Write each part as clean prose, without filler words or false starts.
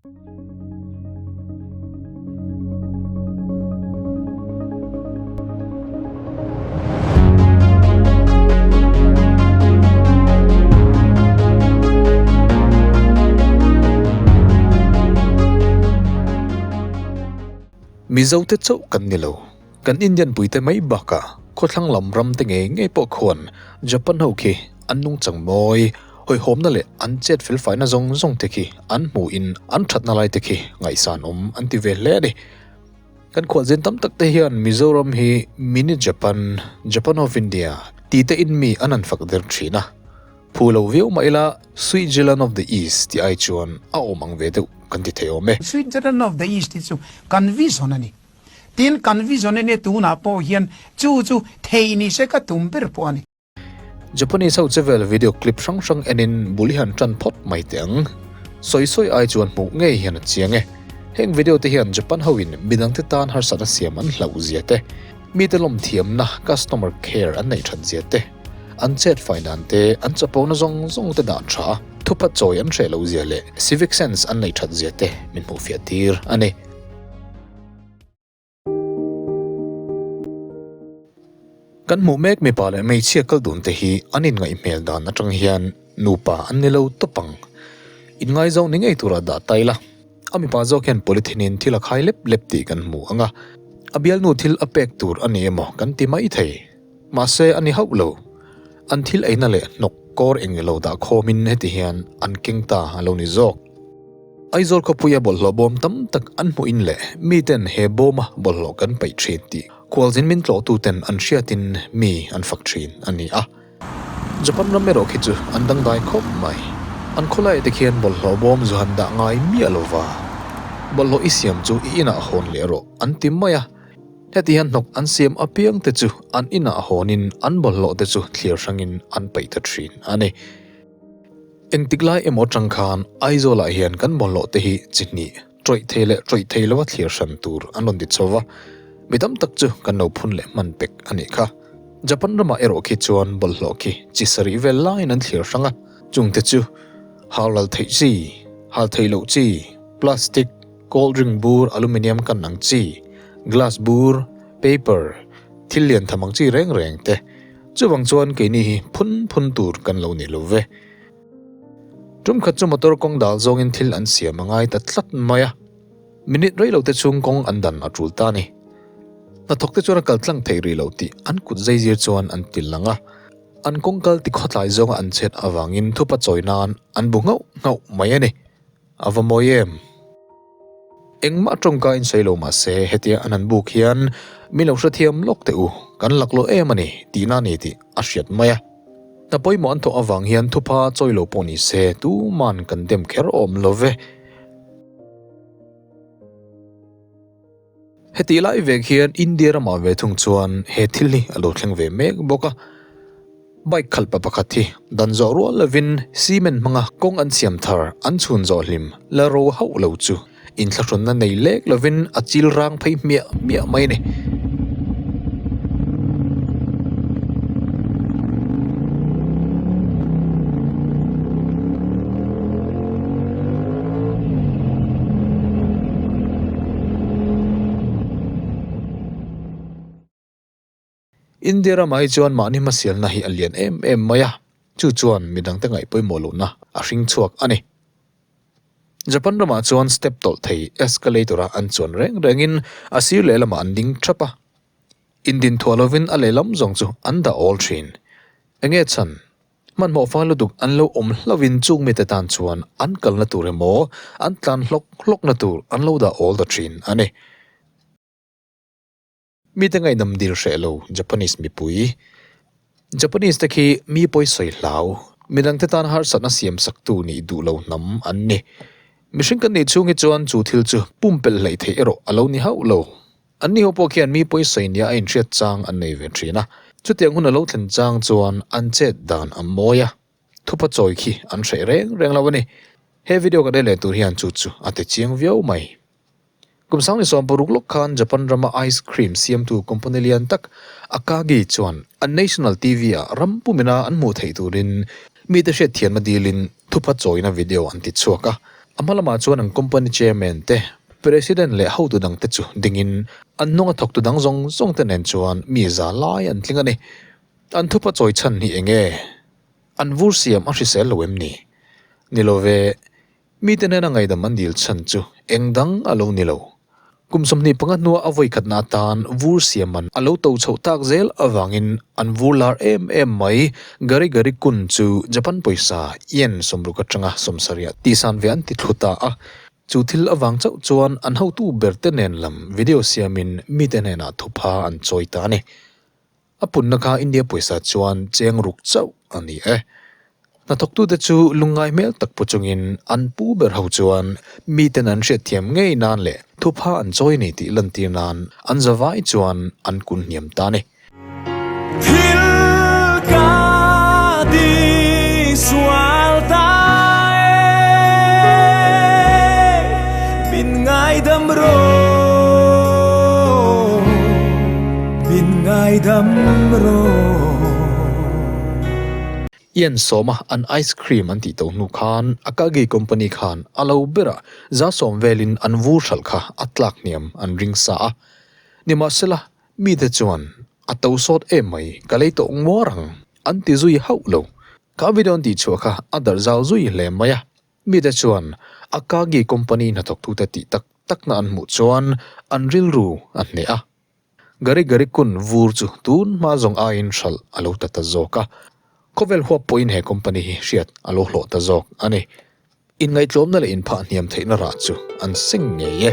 Mizo te chauh kan ni lo. Kan Indian puite mai bakah khawthlang lam ram te ngei ngei pawh khuan Japan ho khi an nungchang mawi, hawihhawmna leh an chet felfaina zawng zawng te khi an hmuhin an thatna lai te khi ngaihsan awm an ti ve hle a ni. Kan khualzin tam tak te hian Mizoram hi Mini Japan, Japan of India, ti te in mi an han fak der thin a. Phu lo viau mah ila Switzerland of the East tih ai chuan a awm ang ve deuh kan ti thei awm e. Switzerland of the East hi chu kan vision a ni. Tin, kan vision a nia tunah pawh hian chu chu thei ni se ka tum ber pawh a ni. Japanese ho chevel video clip hrang hrang enin bul hi han tan phawt mai teh ang. Sawi sawi ai chuan hmuh ngei hian a chiang e. Heng video te hian Japan ho in midangte tan harsatna siam an hlauh zia te, mite lawm thiamna, customer care, an neih that zia te, an chet fai dan te, an chapona zawng zawng te dah tha a, thupa chawi an hreh loh zia leh civic sense an neih that zia te min hmuh fiah tir a ni. Kan hmuh mek mipa leh hmeichhia kal dun te hi an inngaih hmel dan atang hian nupa an ni lo tawp ang. Inngaizawng ni ngei tura dah ta ila, a mipa zawk hian polythene in thil a khai lep lep tih kan hmu ang a, a bialnu thil a pek tur a ni emaw kan ti mai thei. Mahse a ni hauh lo. An thil eina leh hnawk kawr eng ilo dah khawmin heti hian an keng ta a lo ni zawk. Aizawl khawpuia bawlhhlawh bawm tam tak an hmuh in leh miten he bawma bawlhhlawh kan paih thin tih khualzin min tlawhtuten an hriatin mi an fak thin a ni a. Japan ram erawh khi chu an dangdai khawp mai. An khawlaiah te khian bawlhhlawh bawm zu han dah ngai miah lova bawlhhlawh i siam chu i inah hawn leh rawh an ti mai a. Heti hian hnawk an siam apiang te chu an inah hawnin an bawlhhlawh te chu thlir hrangin an paih ta thin a ni. Engtik lai emaw atang khan Aizawlah hian kan bawlhhlawh te hi chi hnih, tawih thei leh tawih thei lova thlir hran tur an rawn ti chho va, mi tam tak chu kan lo phun leh hman pek a nih kha. Japan ramah erawh khi chuan bawlhhlawh khi chi sarih vel laiin an thlir hrang a, chungte chu haural theih chi, hal theih loh chi, plastic, cold drink bur aluminium kan ang chi, glass bur, paper, thil lian tham ang chi reng reng te. Chuvang chuan keini hi phun phun tur kan lo ni lo ve. Tum khat chu motor kawng dal zawngin thil an siam a ngai ta tlat mai a. Minute rei lo te chhung kawng an dan a tul ta a ni. Hnathawk te chuan a kal tlang theih rih lo tih an kut zaizir chuan an ti lang a. An kawng kal ti khawtlai zawnga an chet avangin thupa chawi nan an bu nghauh nghauh mai a ni. A va mawi em? Engmah tawngka in sawi lo mah se hetia an han buk hian mi lo hrethiam lawk teh u, kan laklawh em a ni tihna a ni tih a hriat mai a. Hna pawimawh an thawh avang hian thupha chawi lo pawh ni se tuman kan dem kher awm lo ve. Hetih lai vek hian India ramah ve thung chuan he thil hi a lo thleng ve mek bawk a. Bike khalh pa pakhat hi dan zawh rual lovin cement hmanga kawng an siam thar an chhun zawh hlim la ro hauh lo chu inthlahrunna nei lek lovin a chil rang phei hmiah hmiah mai a ni. India ramah hi chuan mahni hmasialna hi a lian em em mai a, chu chuan midangte ngaih pawimawh lohna a hring chhuak a ni. Japan ramah chuan step tawlh thei escalator a an chuan reng rengin a sir lehlamah an ding thap a, indinthuah lovin a lehlam zawng chu an dah awl thin. Enge chhan? Hmanhmawh fal lutuk an lo awm hlauhin chung mite tan chuan an kalna tur emaw an tlan hlawk hlawkna tur an lo dah awl ta thin a ni. Mite ngaihnam dil hreh lo Japanese mipui. Japanese te khi mi pawi sawi hlau, midangte tan harsatna siam saktu nih duh lo hnam an ni. Mihring kan nih chhung hi chuan chu thil chu pumpelh hleih theih erawh a lo ni hauh lo. An ni ho pawh khian mi pawi sawi nia a inhriat chang an nei ve thin a, chutiang hun a lo thlen chang chuan an chet dan a mawi a, thupa chawi khi an hreh reng reng lo a ni. He video kan en leh tur hian chu chu a ti chiang viau mai. Kum 2016 lawk khan Japan rama ice cream siamtu company lian tak Akagi chuan an national TV ah ram pumina an hmuh theih turin mite hriatthiamna dilin thupa chawina video an ti chhuak a. A hma lamah chuan an company chairman te, president leh hotu dangte chu dingin an hnunga thawktu dang zawng zawng te nen chuan mi za lai an tling a ni. An thupa chawi chhan hi eng nge? An vur siam a hrisel lo em ni? Ni lo ve, mite hnena ngaidam an dil chhan chu eng dang a lo ni lo. Kum 25 hnua a vawi khatna atan vur siam man a lo to chhoh tak zel avangin an vur lar em em mai. Gari Gari Kun chu Japan pawisa yen 60 atanga 70 tihsan ve an ti thlu ta a. Chu thil avang chauh chuan an hotu berte nen lam video siamin mite hnenah thupha an chawi ta a ni. A punna kha India pawisa chuan cheng ruk chauh a ni e. Hnathawktute chu lungngai hmel tak pu chungin an pu ber ho chuan miten an hriatthiam ngei nan leh thupha an chawi ni tih lantir nan an zavai chuan an kun hniam ta a ni. Thil ka ti sual ta e, min ngaidam rawh, min ngaidam rawh. Ian sawma an ice cream an tih to hnu khan Akagi company khan a lo berah 70% velin an vur hralh kha a tlak hniam an ring sa a. Nimahsela, mite chuan a to sawt em mai ka lei tawh nguar ang an ti zui hauh lo. Kha video an tih chhuah kha a darh zau zui hle mai a. Mite chuan Akagi company hnathawktute tih tak takna an hmuh chuan an rilru a hneh a. Gari Gari kun vur chu tun hma zawng aiin hralh a lo ta ta zawk a, khawvel huap pawhin he company hi hriat a lo hlawh ta zawk a ni. Inngaihtlawmna leh inphah hniam theihna rah chu an seng ngei e.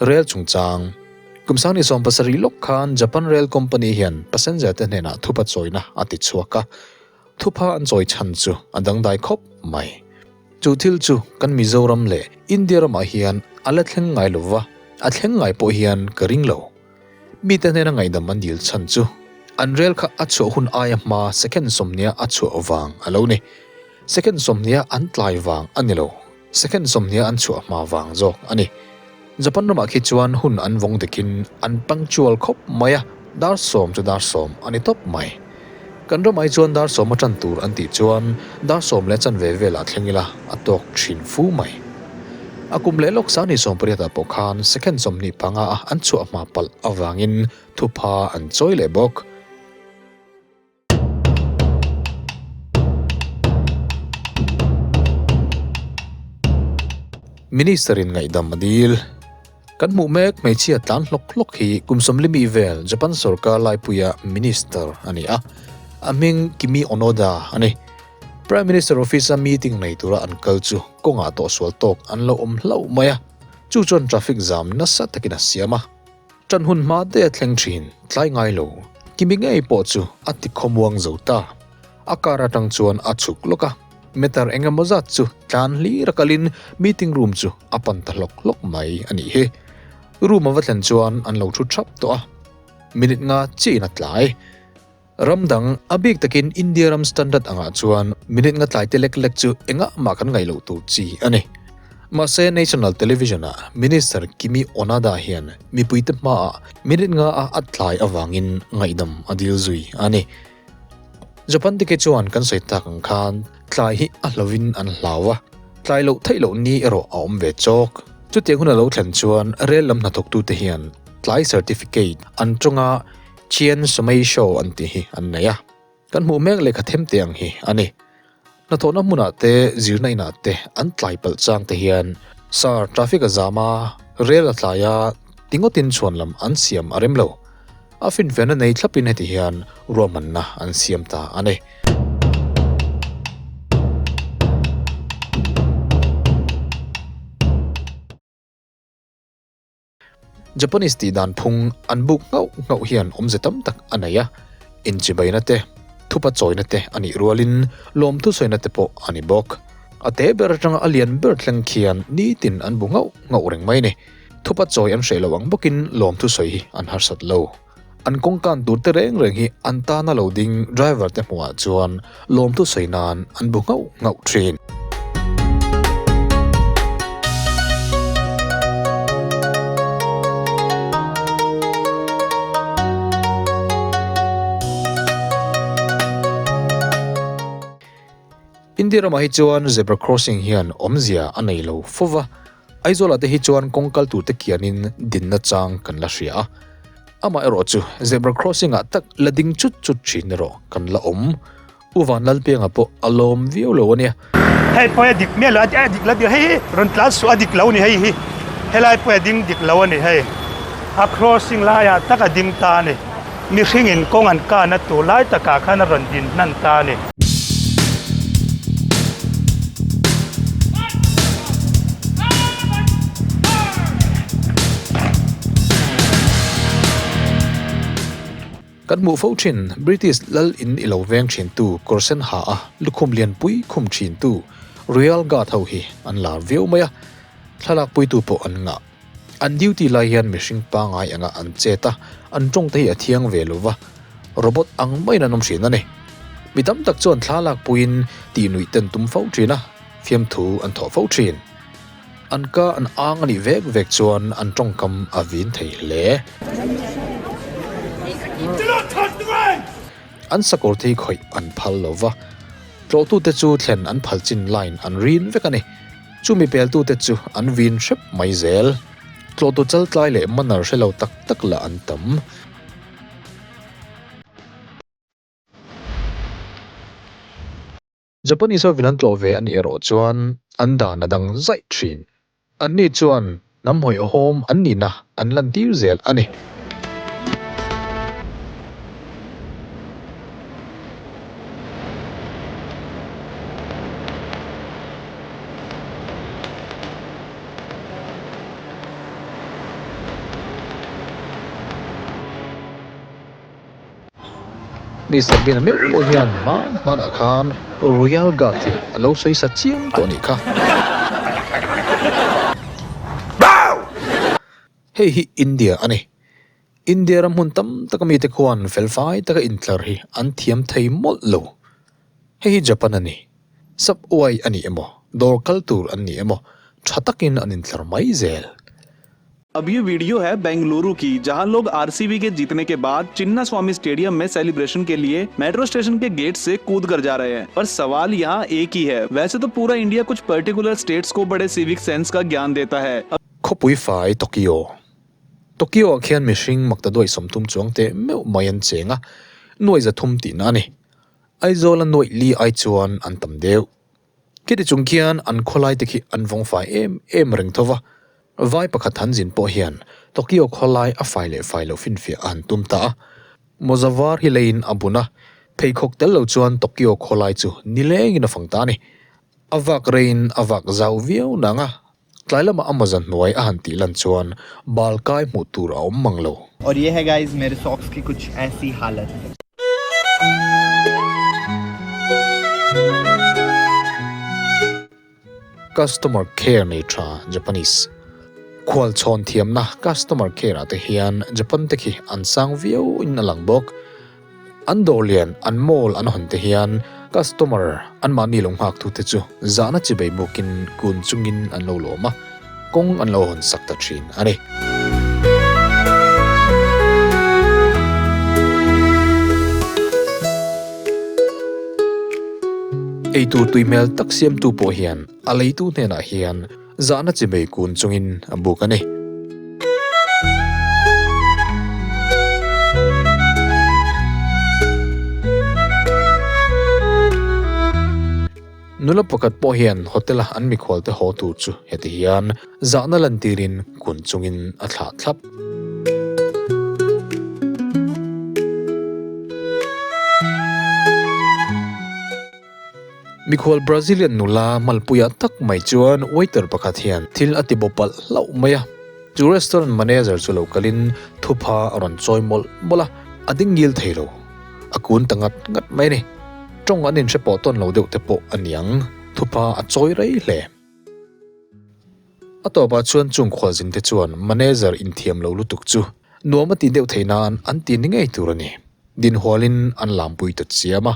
Rail chungchang, Kum 2017 lawk khan Japan Rail Company hian passenger te hnenah thupa chawina a ti chhuak a, thupha an chawi chhan chu a dangdai khawp mai. Chu thil chu kan Mizoram leh India ramah hian a la thleng ngai lova, a thleng ngai pawh hian ka ring lo. Mite hnena ngaihdam an dil chhan chu an rel kha a chhuah hun aia hma second 20 a chhuah vang a lo ni. Second 20 an tlai vang a ni lo. Second 20 an chhuah hma vang zawk a ni. Japan ramah khi chuan hun an vawng dikin an punctual khawp mai a, dar 10 chu dar 10 a ni tawp mai. Kan ramah hi chuan dar 10 a tan tur an tih chuan dar 10 leh chanve velah thleng ila a tawk thin fu mai. A kum leh lawk 2018 ah pawh khan second 25 a an chhuah hma palh avangin thupha an chawi leh bawk. Minister in ngaihdam a dil. Kan hmuh mek hmeichhia tlan hlawk hlawk hi kum 50 vel Japan sorkar laipuia minister a ni a, a hming Kimi Onoda a ni. Prime Minister office a meeting nei tura an kal chu kawngah tawhsual tawk an lo awm hlauh mai a, chu chuan traffic jam nasa takin a siam a. Ṭan hun hma te a thleng ṭhin, tlai ngai lo. Kimi ngei pawh chu a ti khawmuang zo ta. A car aṭang chuan a chhuk lawk a, meter eng emaw zat chu tlan hlir a kalin meeting room chu a pan ta hlawk hlawk mai a nih hi. Room a va thlen chuan an lo ṭhu ṭhap tawh a, minute nga chiahin a tlai. Ram dang, a bik takin India ram standard angah chuan minute nga tlai te lek lek chu engah mah kan ngaih loh tur chi a ni. Mahse National Television ah Minister Kimi Onada hian mipuite hmaah minute nga a a tlai avangin ngaihdam a dil zui a ni. Japan te ke chuan kan sawi tak ang khan tlai hi a hlovin an hlau a, tlai loh theih loh ni erawh a awm ve chawk. Chutiang hun a lo thlen chuan rel lam hnathawktute hian tlai certificate an tawnga Chian Shomeisho an tih hi an nei a. Kan hmuh mek lehkha them te ang hi a ni. Hnathawhna hmunah te, zirna inah te an tlai palh chang te hian Sir, traffic a zam a, rel a tlai a, ti ngawtin chhuan lam an siam a rem lo. A finfiahna nei thlapin heti hian ruahmanna an siam ta a ni. Japanese tih dan phung an buk nghauh nghauh hian awmze tam tak a nei a, inchibaina te, thupa chawina te a nih rualin lawmthu sawina te pawh a ni bawk. A te ber atanga a lian ber thleng khian nitin an bu nghauh nghauh reng mai a ni. Thupa chawi an hreh lo ang bawkin lawmthu sawi hi an harsat lo. An kawngkan tur te reng reng hi an tana lo ding driver te hmuhah chuan lawmthu sawi nan an bu nghauh nghauh thin. India ramah hi chuan zebra crossing hian awmzia a nei lo fo va, Aizawlah te hi chuan kawng kal tur te kianin dinna chang kan la hria a. Amaherawh chu zebra crossing ah tak la ding chut chut thin erawh kan la awm. U Vanlalpianga pawh a lawm viau lo a nia. Hei pawh a dik miah lo, a dik lo hei hi rawn tlan suh a dik lo a ni hei hi, helai pawh a ding dik lo a ni hei, a crossing laiah tak a ding ta a ni. Mihringin kawng an kana tur lai takah khan a rawn din hnan ta a ni. Kan hmuh fo thin, British lal in i lo veng thintu kawr sen ha a lukhum lianpui khum thintu Royal Guard ho hi an lar viau mai a, thlalakpuitu pawh an ngah. An duty lai hian mihring pangai anga an chet a, an tawng te hi a thiang ve lo va, robot ang maiin an awm thin a ni. Mi tam tak chuan thla lak puiin tih nuih ten tum fo thin a, fiamthu an thawh fo thin. An ka an ang a nih vek vek chuan an tawngkam a vin thei hle. An sakawr te hi khawih an phal lo va, tlawhtute chu thlen an phal chin line an rin vek a ni. Chumi peltute chu an vin hrep mai zel. Tlawhtu chaltlai leh manner hre lo tak tak lah an tam. Japanese hovin an tlawh ve a nih erawh chuan an dan a dang zaih thin. Anni chuan hnam hawihhawm an nihna an lantir zel a ni. Mister Bean-a meuh pawh hian hman hmanah khan Royal Guard hi a lo sawi sa chiam tawh a nih kha. Hei hi India a ni. India ram hmun tam taka mite khuan felfai taka intlar hi an thiam thei mawlh lo. Hei hi Japan a ni. Subway a ni emaw, dawr kal tur an ni emaw, tha takin an intlar mai zel. अब ये video है बेंगलुरु की जहां लोग RCB के जीतने के बाद चिन्नास्वामी स्टेडियम में सेलिब्रेशन के लिए मेट्रो स्टेशन के गेट से कूद कर जा रहे हैं पर सवाल यहाँ एक ही है वैसे तो पूरा इंडिया कुछ पर्टिकुलर स्टेट्स को बड़े सिविक सेंस का ज्ञान देता है Khawpui fai Tokyo Tokyo ah khian mihring makta duai 30 chuang teh meuh mai an cheng a, nuai 300 tihna a ni. Aizawl a nuaih li ai chuan an tam deuh. Khiti chung khian an khawlai te khi an vawng fai em em reng tho va. Vai pakhat han zin pawh hian Tokyo khawlai a fai leh fai loh finfiah a han tum ta a. Mawza var hi leiin a bun a, pheikhawk tel lo chuan Tokyo khawlai chu nilengin a fang ta a ni. A vak reiin a vak zau viau nang a, Tlai lamah a mawza hnuai a han tih lan chuan bal kai hmuh tur a awm mang lo. Aur ye hai guys mere socks ki kuch aisi halat. Customer care nei tha Japanese khual chhawn thiamna customer care ah te hian Japan te khi an sang viau in a lang bawk. An dawr lian, an mall an hawn te hian customer anmahni lo nghak tu te chu zahna chi bei bukin kun chungin an lo lawm a, kawng an lo hawn sak ta thin a ni. Eitur tui hmel tak siamtu pawh hian a leitu hnenah hian Zahna chi mei kun chungin a buk a ni. Nula pakhat pawh hian hotel-a an mikhualte haw tur chu heti hian zahna lantirin kun chungin a thlah thlap. Mikhual Brazilian nula hmalpuiah tak mai chuan waiter pakhat hian thil a ti bawpalh hlauh mai a. Chu restaurant manager chu lo kalin thupha a rawn chawi mawlh mawlh a, a ding ngil thei lo. A kun ta ngat ngat mai a ni. Tawng an inhre pawh tawn lo deuh te pawh a niang, thupha a chawi rei hle. A tawpah chuan chung khualzin te chuan manager inthiam lo lutuk chu nuam a tih deuh theih nan an ti ni ngei tur a ni. Dinhualin an lampui ta chiam a.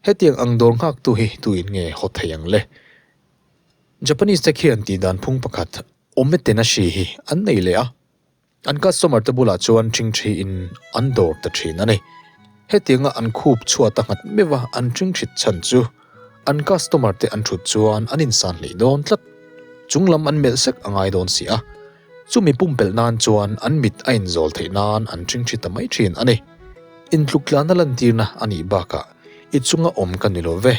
Hetiang ang dawr nghaktu hi tuin nge haw thei ang le? Japanese te khian tihdan phung pakhat, Ometenashi hi an nei leh a. An customer te bulah chuan ṭhingṭhiin an dawr ta ṭhin a ni. Hetianga an khup chhuat a nghat meuh a an ṭhingṭhit chhan chu an customer te an ṭhut chuan an insan hleih dawn tlat. Chunglam an melh sek a ngai dawn si a. Chumi pumpelh nan chuan an mit a inzawl theih nan an ṭhingṭhi ta mai ṭhin a ni. Intluktlana lantirna a nih bakah i chunga awm ka ni lo ve,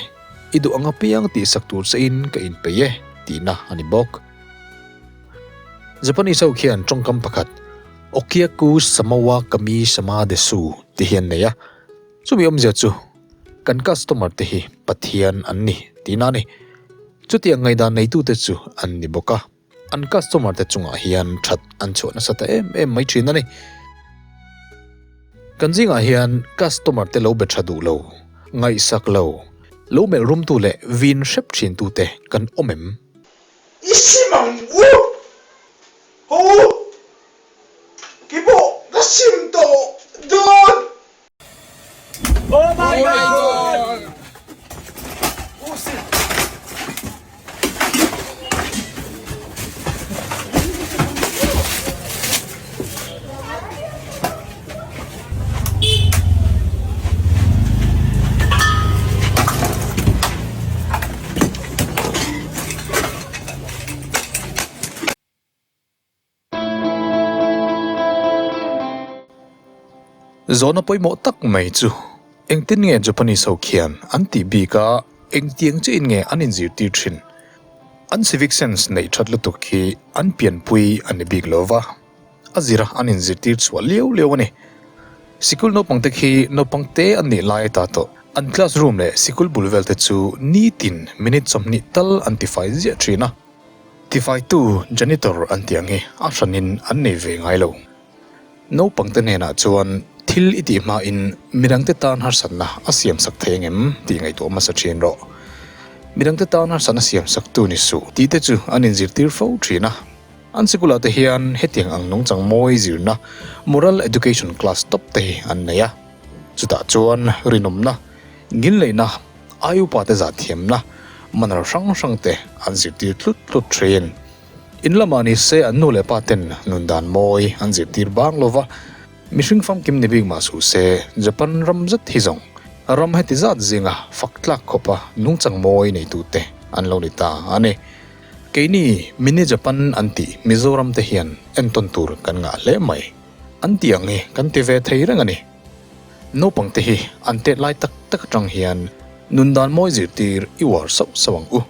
i duh ang apiang tihsak tur chein ka inpeih e tihna a ni bawk. Japanese ho khian tawngkam pakhat Okyaku Samawa Kami Sama Desu ti hi an nei a, chumi awmzia chu kan customer te hi Pathian an ni tihna a ni. Chutiang ngaihdan neitute chu an ni bawk a, an customer te chungah hian that an chhuah nasa ta em em mai thin a ni. Kan zingah hian customer te lo be tha duh lo, ngaihsak lo, lo melh rumtu leh vin hrep thintute kan awm em? I sim ang u! Ho! Keipawh ka sim tawh dawn! Oh my God! Oh shit! Zawhna pawimawh tak mai chu engtin nge Japanese ho khian an tih bik a, engtiang chiahin nge an inzirtir thin? An civic sense neih that lutuk hi an pianpui a ni bik lo va. A zira an inzirtir chhuah liau liau a ni. Sikul naupang te khi naupang te an nih lai ta tawh. An class room leh sikul bul vel te chu nitin minute 20 tal an tifai ziah thin a. Tifaitu janitor an tih ang hi a hranin an nei ve ngai lo. Naupang te hnenah chuan thil i tih hmain midangte tan harsatna a siamsak thei angem tih ngaihtuah hmasa thin rawh. Midangte tan harsatna siamsaktu ni suh tih te chu an inzirtir fo thin a. An sikul ah te hian hetiang ang nungchang mawi zirna Moral Education class tawp te hi an nei a. Chutah chuan rinawmna, ngilneihna, ai upa te zahthiamna, manner hrang hrang te an zirtir tlut tlut thin. In lamah ni se an nu leh pa ten nundan mawi an zirtir bang lova, mihring famkim ni bik mah suh se Japan ram zet hi zawng ram heti zat zinga fak tlak khawpa nungchang mawi neitute an lo ni ta a ni. Keini Mini Japan an tih Mizoram te hian entawn tur kan ngah hle mai. An tih ang hi kan ti ve thei reng a ni. Naupang te hi an tet lai tak tak atang hian nun dan mawi zirtir i uar sauh sauh ang u.